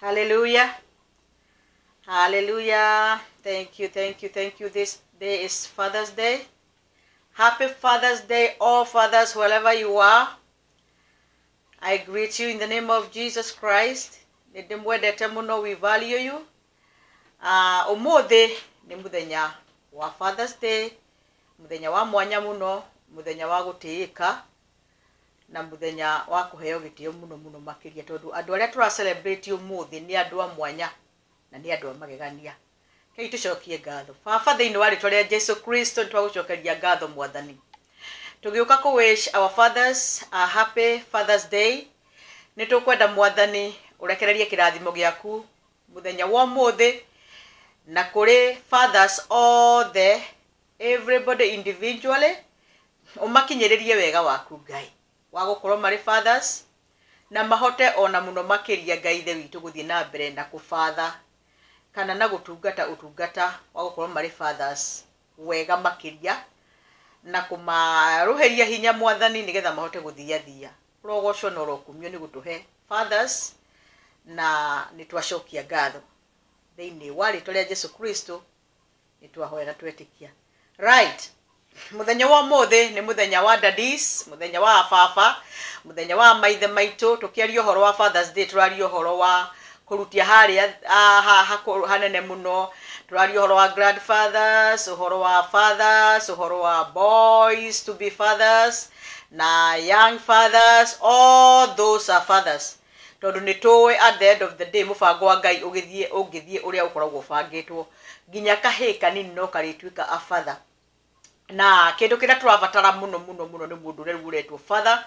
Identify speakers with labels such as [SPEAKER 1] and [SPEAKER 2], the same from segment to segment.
[SPEAKER 1] Hallelujah. Hallelujah. Thank you, thank you, thank you. This day is Father's Day. Happy Father's Day, all fathers, wherever you are. I greet you in the name of Jesus Christ. Nĩ ndĩmwendete mũno, we value you. Ũmũthĩ nĩ mũthenya wa Father's Day, mũthenya wa mwanya mũno, mũthenya wa gũtĩĩka na mũthenya wa kũheo gĩtĩo mũno mũno makĩria, tondũ andũ arĩa tũra celebrate ũmũthĩ nĩ andũ a mwanya na nĩ andũ a magegania. Kei tũcokie ngatho Baba thĩinĩ wa rĩtwa rĩa Jesu Kristo. Nĩ twagũcokeria ngatho, Mwathani, tũgĩũka kũ wish our fathers a happy Father's Day. Nĩ tũkwenda, Mwathani, ũrekererie kĩrathimo gĩaku mũthenya wa ũmũthĩ na kũrĩ fathers othe, everybody individually, ũmakinyĩrĩrie wega waku, Ngai, wa gũkorwo marĩ fathers na mahote ona mũno makĩria, Ngai Ithe witũ, gũthiĩ na mbere na kũbatha kana na gũtungata ũtungata wa gũkorwo marĩ fathers wega makĩria na kũmarũhĩria hinya, Mwathani, nĩgetha mahote gũthiathia. Ũrogocwo na ũrokumio nĩ gũtũhe fathers, na nĩ twacokia ngatho thĩinĩ wa rĩtwa rĩa Jesu Kristo nĩ twahoya na twetĩkia. Right, mũthenya wa ũmũthĩ nĩ mũthenya wa daddies, mũthenya wa baba, mũthenya wa maithe maitũ. Tũkĩaria ũhoro wa Fathers Day, tũraria ũhoro wa kũrutia harĩa hanene mũno. Tũraria ũhoro wa grandfathers, ũhoro wa fathers, ũhoro wa boys to be fathers na young fathers. All those are fathers, tondũ nĩ tũĩ at the end of the day mũbango wa Ngai ũgĩthiĩ ũngĩthiĩ ũrĩa ũkoragwo ũbangĩtwo, nginya kahĩĩ kanini no karĩtuĩka a father. Na kĩndũ kĩrĩa tũrabatara mũno mũno mũno nĩ mũndũ ũrĩa rĩu ũretwo father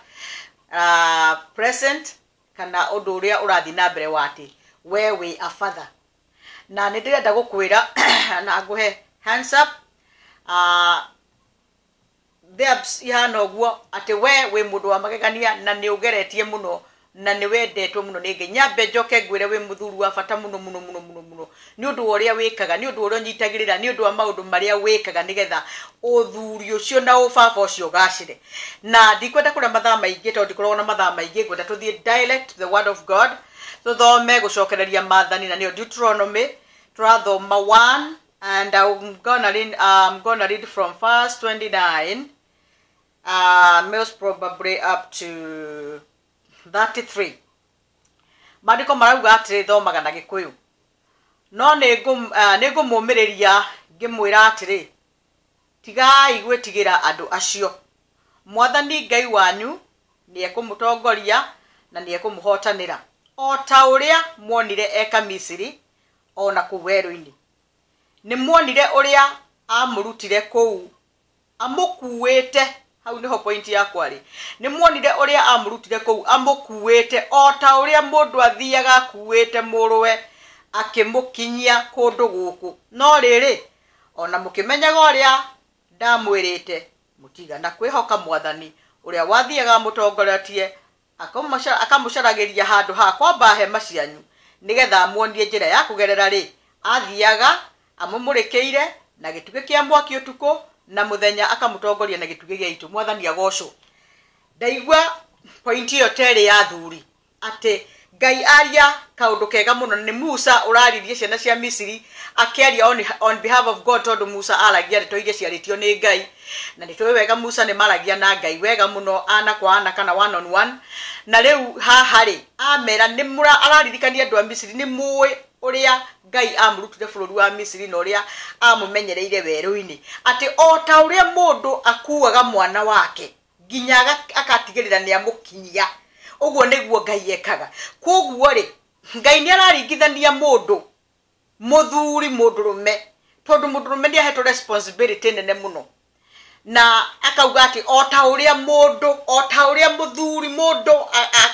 [SPEAKER 1] present, kana ũndũ ũrĩa ũrathiĩ na mbere wa atĩ we wĩ a father. Na nĩ ndĩrenda gũkwĩra na ngũhe hands up, thumbs ihana ũguo, atĩ we wĩ mũndũ wa magegania na nĩ ũgeretie mũno na nĩ wendetwo mũno nĩ Ngai. Nyambe njoke ngwĩre wĩ mũthuri wa bata mũno mũno mũno mũno mũno, nĩ ũndũ wa ũrĩa wĩkaga, nĩ ũndũ wa ũrĩa ũnyitagĩrĩra, nĩ ũndũ wa maũndũ marĩa wĩkaga nĩgetha ũthuri ũcio na ũbaba ũcio ũgacĩre. Na ndikwenda kũrĩa mathaa maingĩ, tondũ ndikoragwo na mathaa maingĩ. Ngwenda tũthiĩ direct to the word of God, tũthome gũcokereria maathani, na nĩyo Deuteronomy. Tũrathoma 1 and I'm gonna read from verse 29, most probably up to 33. Maandĩko marauga atĩrĩ, thomaga na Gĩkũyũ: "No nĩ ngũmũmĩrĩria ngĩmwĩra atĩrĩ, tigai gwĩtigĩra andũ acio. Mwathani Ngai wanyu nĩ ekũmũtongoria na nĩ ekũmũhotanĩra, o ta ũrĩa muonire eka Misiri ona kũu werũ-inĩ. Nĩ muonire ũrĩa amũrutire kũu amũkuĩte." Hau nĩho point yakwa rĩ. "Nĩ muonire ũrĩa amũrutire kũu amũkuĩte o ta ũrĩa mũndũ athiaga akuĩte mũrũwe, akĩmũkinyia kũndũ gũkũ. No rĩrĩ, ona mũkĩmenyaga ũrĩa ndamwĩrĩte, mũtigana kwĩhoka Mwathani, ũrĩa wathiaga amũtongoretie, akamũcaragĩria handũ ha kwamba hema cianyu, nĩgetha amuonie njĩra ya kũgerera rĩ. Athiaga amũmũrĩkĩire na gĩtugĩ kĩa mwaki ũtukũ, na mũthenya akamũtongoria na gĩtugĩ gĩa itu." Mwathani agocwo. Ndaigua point ĩyo terĩ ya thuri, atĩ Ngai aria kaũndũ kega mũno. Nĩ Musa ũraririe ciana cia Misiri akĩaria on behalf of God, tondũ Musa aragia ndeto iria ciarĩtio nĩ Ngai, na nĩ tũĩ wega Musa nĩ maragia na Ngai wega mũno, ana kwa ana kana one on one. Na rĩu haha rĩ, amera nĩ mũra araririkania andũ a Misiri, nĩ mũĩ ũrĩa Ngai amũrutire bũrũri wa Misiri na ũrĩa amũmenyereire werũ-inĩ, atĩ o ta ũrĩa mũndũ akuaga mwana wake nginya agatigĩrĩra nĩ amũkinyia, ũguo nĩguo Ngai ekaga. Koguo rĩ, Ngai nĩ araringithania mũndũ mũthuri, mũndũrũme, tondũ mũndũrũme nĩ ahetwo responsibility nene mũno, na akauga atĩ o ta ũrĩa mũndũ, o ta ũrĩa mũthuri, mũndũ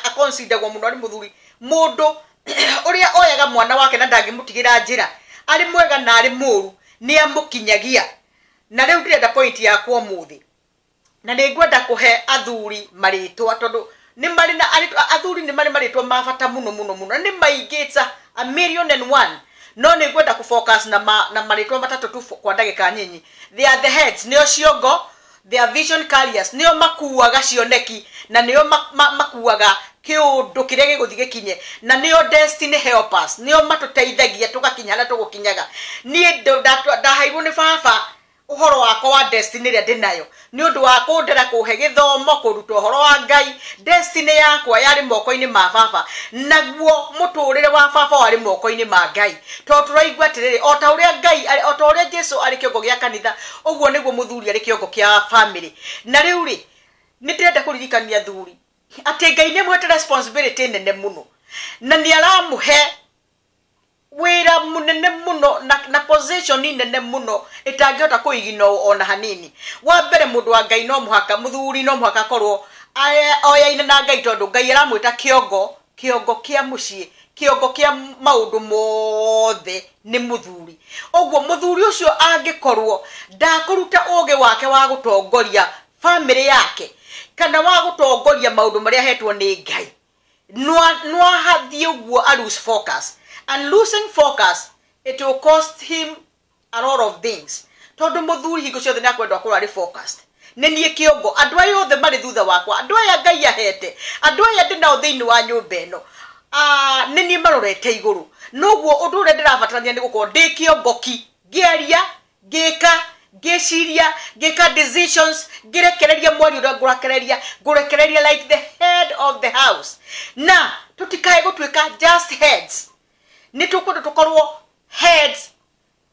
[SPEAKER 1] aconsideragwo mũno arĩ mũthuri, mũndũ ũrĩa oyaga mwana wake na ndangĩmũtigĩra njĩra, arĩ mwega na arĩ mũru, nĩ amũkinyagia. Na rĩu ndĩrenda point yakwa ũmũthĩ, na nĩ ngwenda kũhe athuri marĩtwa, tondũ nĩ marĩ na athuri nĩ marĩ marĩtwa ma bata mũno mũno mũno, na nĩ maingĩ, ta a million and one, no nĩ ngwenda kũ focus na marĩtwa matatũ tu kwa ndagĩka nyinyi. They are the heads, nĩo ciongo. They are vision carriers, nĩo makuaga cioneki na nĩo makuaga Kĩũndũ kĩrĩa gĩgũthiĩ gĩkinye, na nĩo destiny helpers, nĩo matũteithagia tũgakinya harĩa tũgũkinyaga. Niĩ ndaheirwo nĩ baba ũhoro wakwa wa destiny ĩrĩa ndĩnayo nĩ ũndũ wa kũndera, kũhe gĩthomo, kũruta ũhoro wa Ngai. Destiny yakwa yarĩ moko-inĩ ma baba, naguo mũtũrĩre wa baba warĩ moko-inĩ ma Ngai, tondũ tũraigua atĩrĩrĩ, o ta ũrĩa Ngai o ta ũrĩa Jesu arĩ kĩongo gĩa kanitha, ũguo nĩguo mũthuri arĩ kĩongo kĩa family. Na rĩu rĩ, nĩ ndĩrenda kũririkania athuri atĩ Ngai nĩ amũhete responsibility nene mũno, na nĩ aramũhe wĩra mũnene mũno na position nene mũno ĩtangĩhota kũiginwo ona hanini. Wa mbere, mũndũ wa Ngai no mũhaka, mũthuri no mũhaka akorwo oyaine na Ngai, tondũ Ngai aramwĩta kĩongo, kĩongo kĩa mũciĩ, kĩongo kĩa maũndũ mothe nĩ mũthuri. Ũguo mũthuri ũcio angĩkorwo ndakũruta ũgĩ wake wa gũtongoria family yake kana wa gũtongoria maũndũ marĩa ahetwo nĩ Ngai, no ahathiĩ ũguo a lose focus, and losing focus, it will cost him a lot of things, tondũ mũthuri hingo ciothe nĩ akwenda akorwo arĩ focused. Nĩ niĩ kĩongo, andũ aya othe marĩ thutha wakwa, andũ aya Ngai ahete, andũ aya ndĩ nao thĩinĩ wa nyũmba ĩno, nĩ niĩ marorete igũrũ. Noguo ũndũ ũrĩa ndĩrabatarania nĩ gũkorwo ndĩ kĩongo ki, ngĩaria, ngĩka, ngĩciria, ngĩka decisions, ngĩrekereria mwario ũrĩa ngũrekereria, ngũrekereria like the head of the house. Na tũtikae gũtuĩka just heads, nĩ tũkwenda tũkorwo heads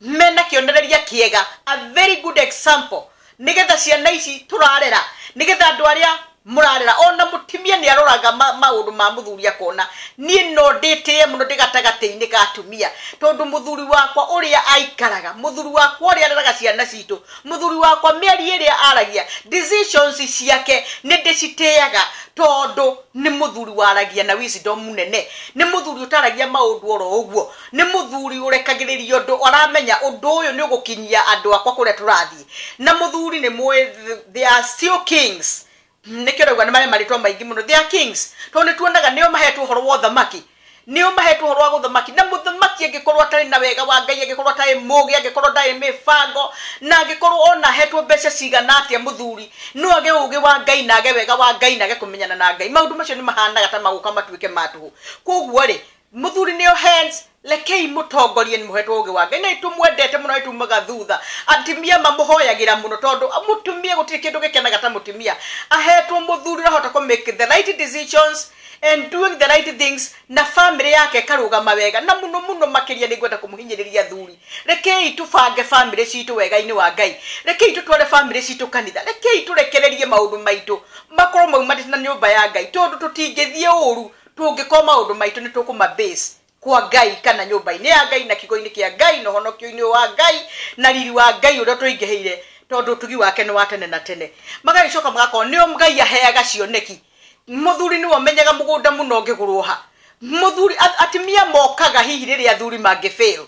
[SPEAKER 1] mena kĩonereria kĩega, a very good example, nĩgetha ciana ici tũrarera, nĩgetha andũ arĩa mũrarera, ona mũtumia nĩ aroraga maũndũ ma mũthuri akona. Niĩ no ndĩtĩe mũno ndĩ gatagatĩ-inĩ ka atumia, tondũ mũthuri wakwa ũrĩa aikaraga, mũthuri wakwa ũrĩa areraga ciana citũ, mũthuri wakwa mĩario ĩrĩa aragia, decisions ciake, nĩ ndĩcitĩaga, tondũ nĩ mũthuri waragia na wisdom mũnene, nĩ mũthuri ũtaragia maũndũ oro ũguo, nĩ mũthuri ũrekagĩrĩria ũndũ, aramenya ũndũ ũyũ nĩ ũgũkinyia andũ akwa kũrĩa tũrathiĩ. Na mũthuri nĩ mũĩ, they are still kings, nĩkĩo rauga nĩ marĩ marĩtwa maingĩ mũno. They are kings tondũ nĩ tuonaga nĩo mahetwo ũhoro wa ũthamaki, nĩo mahetwo ũhoro wa gũthamaki. Na mũthamaki angĩkorwo atarĩ na wega wa Ngai, angĩkorwo atarĩ mũgĩ, angĩkorwo ndarĩ mĩbango, na angĩkorwo ona ahetwo mbeca cigana atĩa, mũthuri no age ũgĩ wa Ngai na age wega wa Ngai na age kũmenyana na Ngai, maũndũ macio nĩ mahanaga ta magũka matuĩke ma tũhũ. Koguo rĩ, mũthuri nĩo hands, rekei mũtongorie, nĩ mũhetwo ũgĩ wa Ngai, na nĩtũmwendete mũno, nĩtumaga thutha. Atumia mamũhoyagĩra mũno, tondũ mũtumia gũtirĩ kĩndũ gĩkenaga ta mũtumia ahetwo mũthuri ũrahota kũ make the right decisions and doing the right things, na family yake ĩkarũgama wega. Na mũno mũno makĩria nĩ ngwenda kũmũhinyĩrĩria athuri, rekei tũbange family citũ wega-inĩ wa Ngai, rekei tũtware family citũ kanitha, rekei tũrekererie maũndũ maitũ makorwo maumanĩte na nyũmba ya Ngai, tondũ tũtingĩthiĩ ũru tũngĩkorwo maũndũ maitũ nĩ tũkũma base kwa Ngai kana nyũmba-inĩ ya Ngai na kiugo-inĩ kĩa Ngai na ũhonokio-inĩ wa Ngai na riri wa Ngai ũrĩa tũingĩhĩire, tondũ ũtugi wake nĩ wa tene na tene. Magagĩcoka magakorwo nĩo Ngai aheaga cioneki. Mũthuri nĩwe ũmenyaga mũgũnda mũno ũngĩgũrwo ha. Mũthuri, atumia mokaga hihi rĩrĩa athuri mangĩ fail.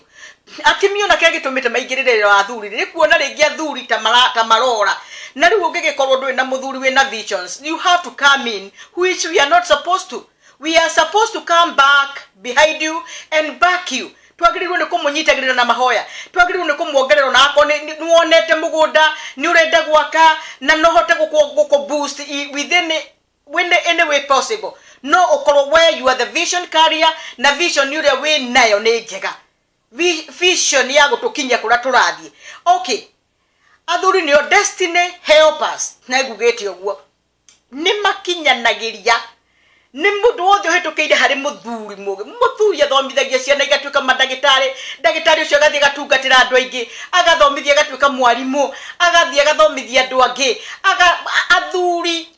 [SPEAKER 1] Atumia ona kĩrĩa gĩtũmĩte maingĩrĩre wa athuri nĩ kuona rĩngĩ athuri ta marora, na rĩu ũngĩgĩkorwo ndũrĩ na mũthuri wĩna visions, you have to come in, which we are not supposed to. We are supposed to come back behind you and back you. Twagĩrĩirwo nĩ kũmũnyitagĩrĩra na mahoya, twagĩrĩirwo nĩ kũmuongerera, ona akorwo nĩ wonete mũgũnda, nĩ ũrenda gwaka, na no hote gũkũ boost within when any way possible, no ũkorwo where you are the vision carrier, na vision ũrĩa wĩ nayo nĩ njega, vision ya gũtũkinyia kũrĩa tũrathiĩ. Okay, athuri nĩo destiny helpers, na ngugĩte ũguo nĩ makinyanagĩria, nĩ mũndũ wothe ũhĩtũkĩire harĩ mũthuri mũgĩ. Mũthuri athomithagia ciana igatuĩka mandagĩtarĩ, ndagĩtarĩ ũcio agathiĩ agatungatĩra andũ aingĩ, agathomithia agatuĩka mwarimũ, agathiĩ agathomithia andũ angĩ.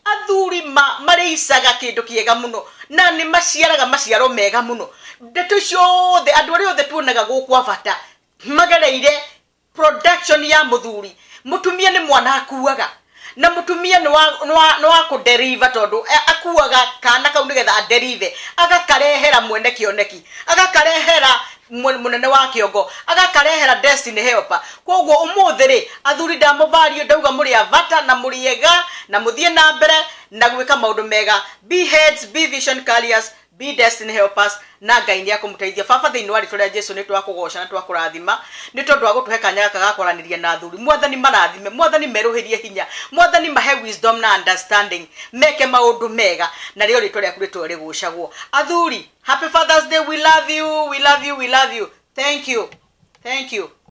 [SPEAKER 1] Athuri marĩicaga kĩndũ kĩega mũno na nĩ maciaraga maciaro mega mũno. Ndeto icio othe, andũ arĩa othe tuonaga gũkũ a bata magereire production ya mũthuri. Mũtumia nĩ mwana akuaga, na mũtumia nĩ wa kũderiva, tondũ akuaga kana kau nĩgetha aderive, agakarehera mwene kĩoneki, agakarehera mũnene wa kĩongo, agakarehera destiny helper. Koguo ũmũthĩ rĩ, athuri ndamũvario, ndauga mũrĩ a bata na mũrĩ ega, na mũthiĩ na mbere na gwĩka maũndũ mega. Be heads, be vision carriers. Be destiny helpers na Ngai nĩ akũmũteithia. Baba, thĩinĩ wa rĩtwa rĩa Jesu, nĩ twakũgoca na twakũrathima nĩ tondũ wa gũtũhe kanya gaka ga kwaranĩria na athuri. Mwathani, marathime. Mwathani, merũhĩrie hinya. Mwathani, mahe wisdom na understanding, meke maũndũ mega na rĩo rĩtwa rĩaku rĩtũre rĩgũcagwo. Athuri, happy Father's Day. We love you, we love you, we love you. Thank you, thank you.